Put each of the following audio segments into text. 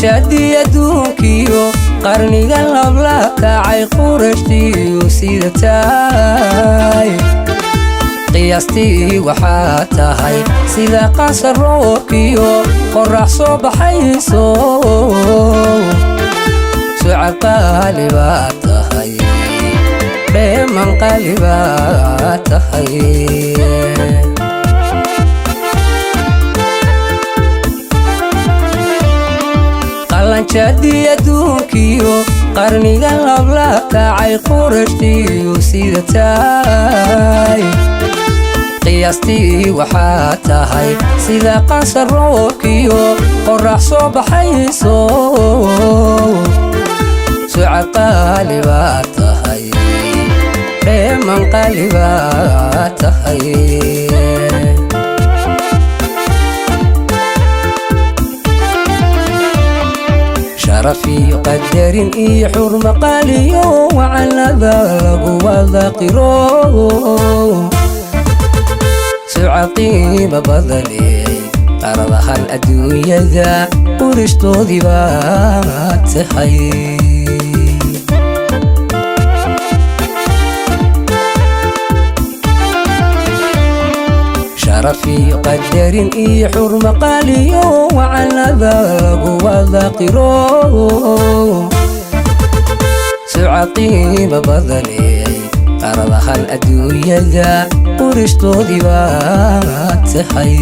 Qalanjaadii adduunkiyo qarniga labla kacay qurashtiiyu sida taay. Qiyaastii waxaa tahay sida qansar roobkiyo qorrax soo baxayso. Sucad qaali baa tahay, dheeman qaali baa tahay. Qalanjaadii adduunkiyo qarniga labla kacay qurashtiiyu sida taay. Qiyaastii waxaa tahay sida qansar roobkiyo qorrax soo baxayso. Sucad qaali baa tahay, dheeman qaali baa tahay. Sharaf iyo qadarin iyo xurmo qaaliyo wacanada lagu wada qiro. Sucad qiimo badaney, qaradahan adduunyada qurishtoodii baa tahay. Sharaf iyo qadarin iyo xurmo qaaliyo wacanada lagu wada qiro. Sucad qiimo badaney, qaradahan adduunyada qurishtoodii baa tahay.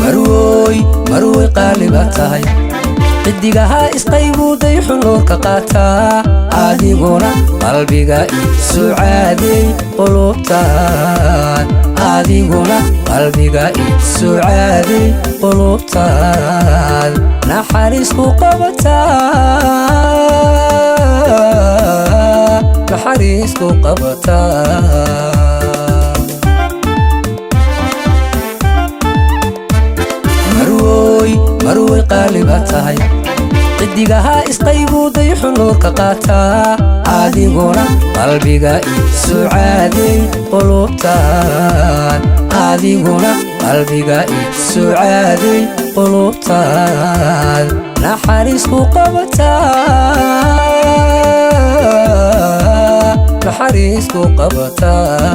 Marwoy, marwoy qaali baa tahay, xidigaha isqaybuuday xunuurka qaataa. Adiguna qalbiga isucaadey qulubtaad, adiguna qalbiga isucaadey qulubtaad naxariis ku qabataa, naxariis ku qabataa. Marwoy, marwoy qaali baa tahay, xidigaha isqaybuuday xunuurka qaataa. Adiguna qalbiga isucaadey qulubtaad, adiguna qalbiga isucaadey qulubtaad naxariis ku qabataa, naxariis ku qabataa.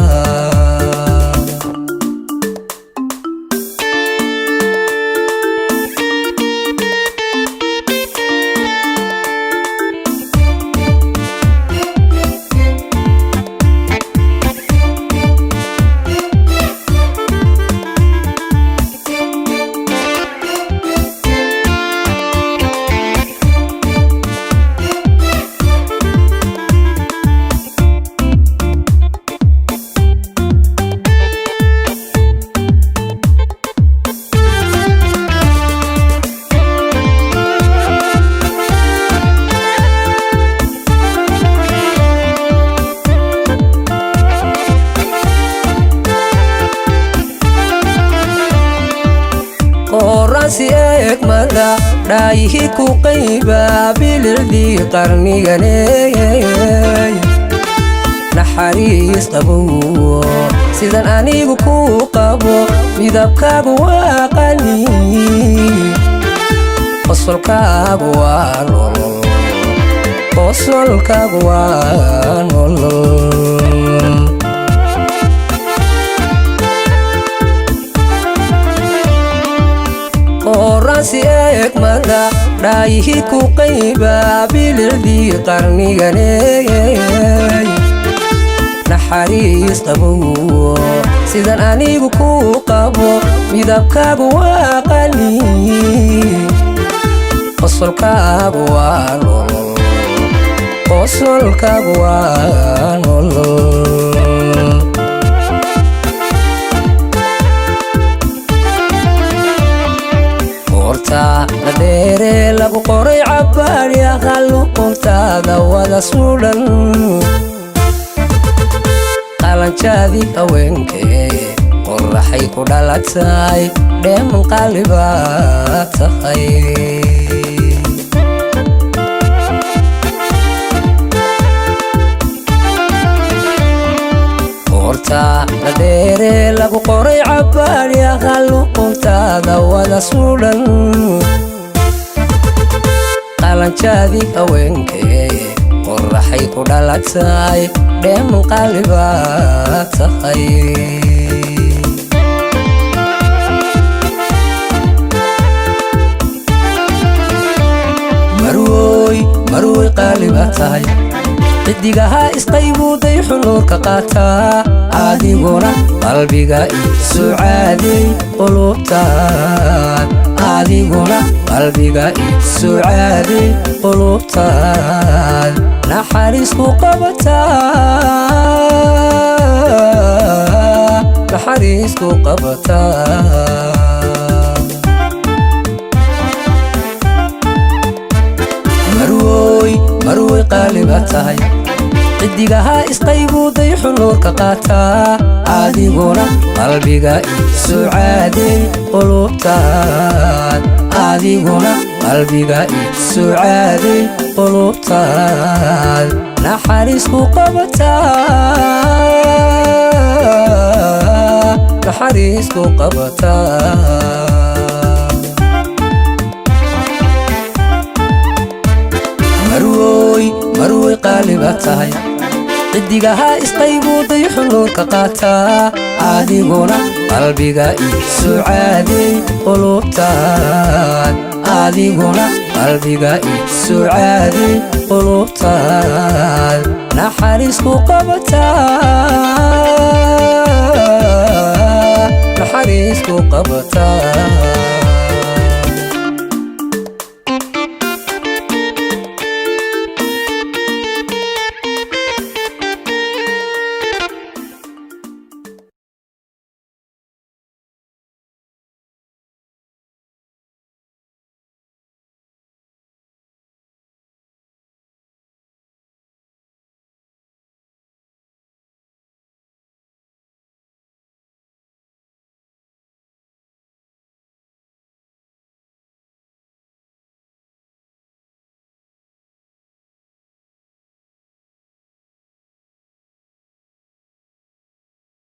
Qoransi eegmada dhaayihi ku qayba bilicdii qarniganey. Naxariis qabowo sidan anigu ku qabo, midabkaagu waa qali, qosolkaagu waa nolol, qosolkaagu waa nolol. Qoransi eegmada dhaayihi ku qayba bilicdii qarniganey. Naxariis qabowo sidan anigu ku qabo, midabkaagu waa qali, qosolkaagu waa nolol, qosolkaagu waa nolol. Qoorta la dheere lagu qoray cabaaryaha luquntaada wada suudhan. Qalanjaadii haweenkee qoraxay ku dhalatay, dheeman qaali baa tahay. Qoorta Farta la dheere lagu qoray cabaadyaha luquntaada wada suudhan. Qalanjaadii haweenkee qoraxay ku dhalatay, dheeman qaalibaa tahay. Marwoy, marwoy qaaliba tahay, xidigaha isqaybuuday xunuurka qaataa. Adiguna qalbiga i sucaaday qulubtaad, adiguna qalbiga i sucaaday qulubtaad naxariis ku qabataa, naxariis ku qabataa. Marwoy, marwoy qaaliba tahay, xidigaha isqaybuuday xunuurka qaataa. Adiguna qalbiga i sucaaday qulubtaad, adiguna qalbiga i sucaaday qulubtaad naxariis ku qabataa, naxariis ku qabataa. Marwoy, marwoy qaaliba tahay, xidigaha isqaybuuday xunuurka qaataa. Adiguna qalbiga i sucaaday qulubtaad, adiguna qalbiga i sucaaday qulubtaad naxariis ku qabataa, naxariis ku qabataa.